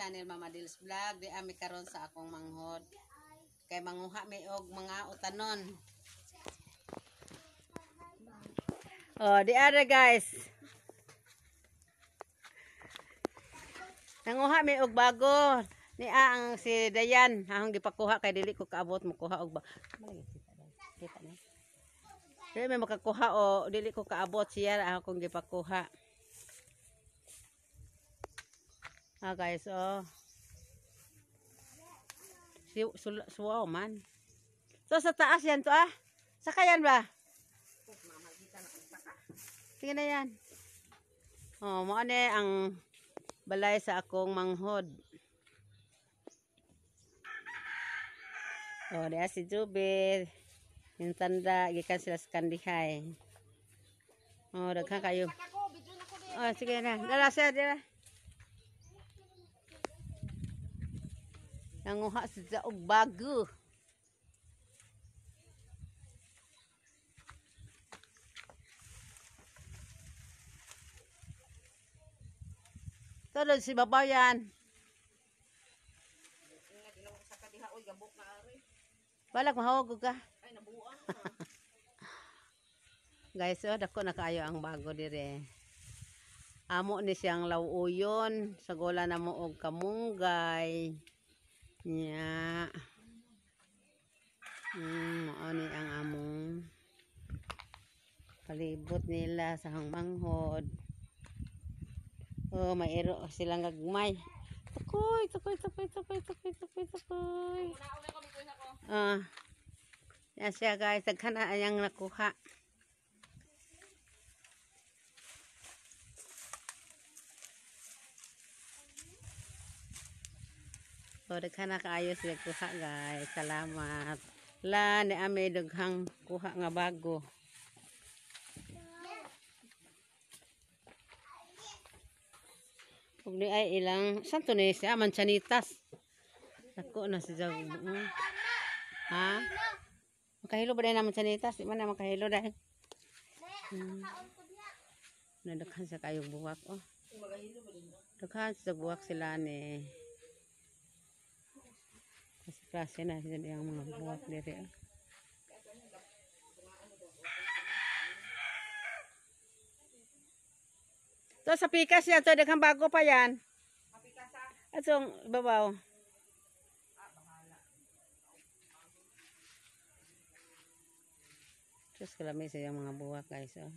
channel, Mama Dils Vlog. Di ami karon sa akong manghod. Kay manguha mi og mga utanon. Oh, di ara guys. Nanguha mi og bago. Ni ang si Dayan, akong gipakuha kay dili ko kaabot mokuha og ba. Kita ni. Dili may makakuha o dili ko kaabot, siya ra akong gipakuha. Ah guys, oh. Si suwaw man. So sa taas yan to ah. Sakayan ba? Sige na yan. Oh, mao ni ang balay sa akong manghod. Oh, diya si Jubir. Yung tanda, gikan sila sa Kandihay. Oh, daghan kayo. Oh, sige na. Dala siya, dala. Nanguha sa og bago. Todo si babayan. Balak mahawag ka. Ay, nabuang. Guys, oh, dako na kaayo ang bago dire. Amo ni siyang lawuyon, sagola na mo og kamunggay. Nya. Mao ni ang among palibot nila sa manghod. Oh, may iro silang gagmay. Tukoy, tukoy, tukoy, tukoy, tukoy, tukoy, tukoy. Ah. Yan siya guys, daghan na ayang nakuha. O, daghan na kaayo sila kuha guys. Salamat. La ni ame daghang kuha nga bago. Ug ni ay ilang saan to ni siya manchanitas. Dako na si Jag. Ha? Makahilo ba dahil na manchanitas? Di man na makahilo dahil. Nadaghan sa kayong buwak oh. Daghan sa buwak sila ni. Kasi klase na sila yung mga buwak diri. Oh. To sa pikas yan, to daghang bago pa yan. Atong babaw. Diyos kalami sa iyang mga buwak guys. Oh.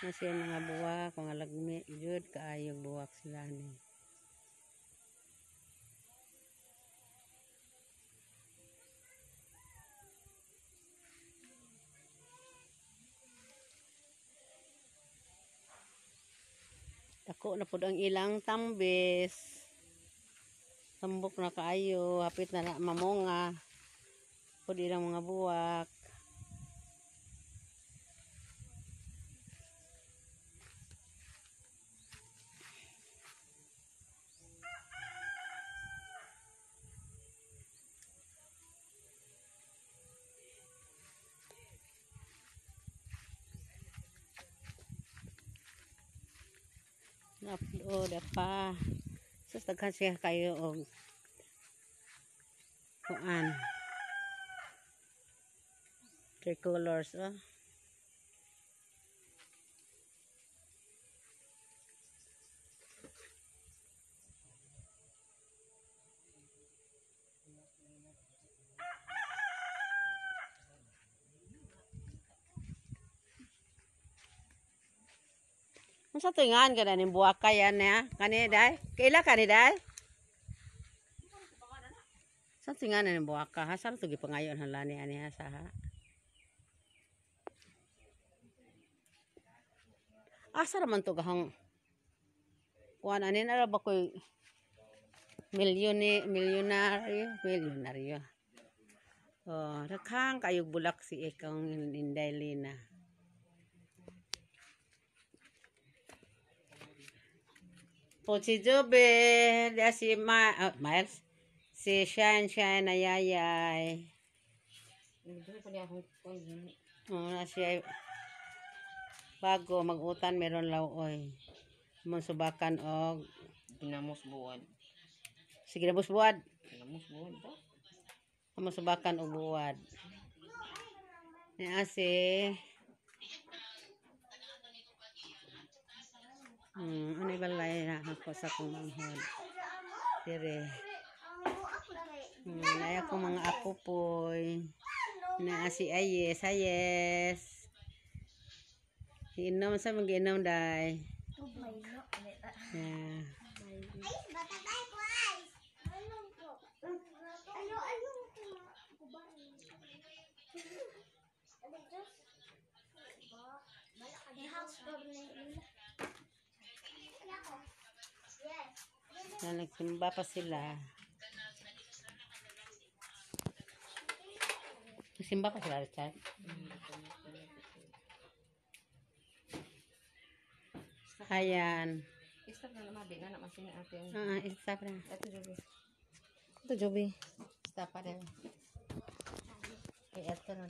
Nasa iyang mga buwak, mga lagmi, jud kaayo buwak sila ni. Dako na pud ang ilang tambis. Tambok na kaayo, hapit na na mamonga. Pud ilang mga buwak. Upload pa. Sus, daghan siya kayo og kuan. Tricolors oh. Unsa to ngan kada ning buwakay yan niya? Kani day? Kaila kani day? Sa tingan ning buwaka ha? Saan to gipangayon hala ni ani ha sa ha? Asa ra man to gahong kuan ani na ra ba koy milyonaryo, milyonaryo. Oh, daghang kayog bulak si ikong Inday Lina. Po si Jube, si Miles, si Shine Shine ayayay. Oh, na siya Bago mag-utan meron lawoy. Among subakan og Ginamos buwad. Sige na buwad. Ginamos buwad ba? Among subakan og buwad. Ni ase. Ano balay na ako sa akong manghod. Dire. Naay ako mga apo poy. Na si Ayes, Ayes. Inom sa mag-inom day. Yeah. Yan, nagsimba pa sila. Nagsimba pa sila, Richard? Ayan. Stop na naman, di na naman sina atin. Ah, stop na. Ito, Joby. Ito, Joby. Stop pa rin. Eh, eto na.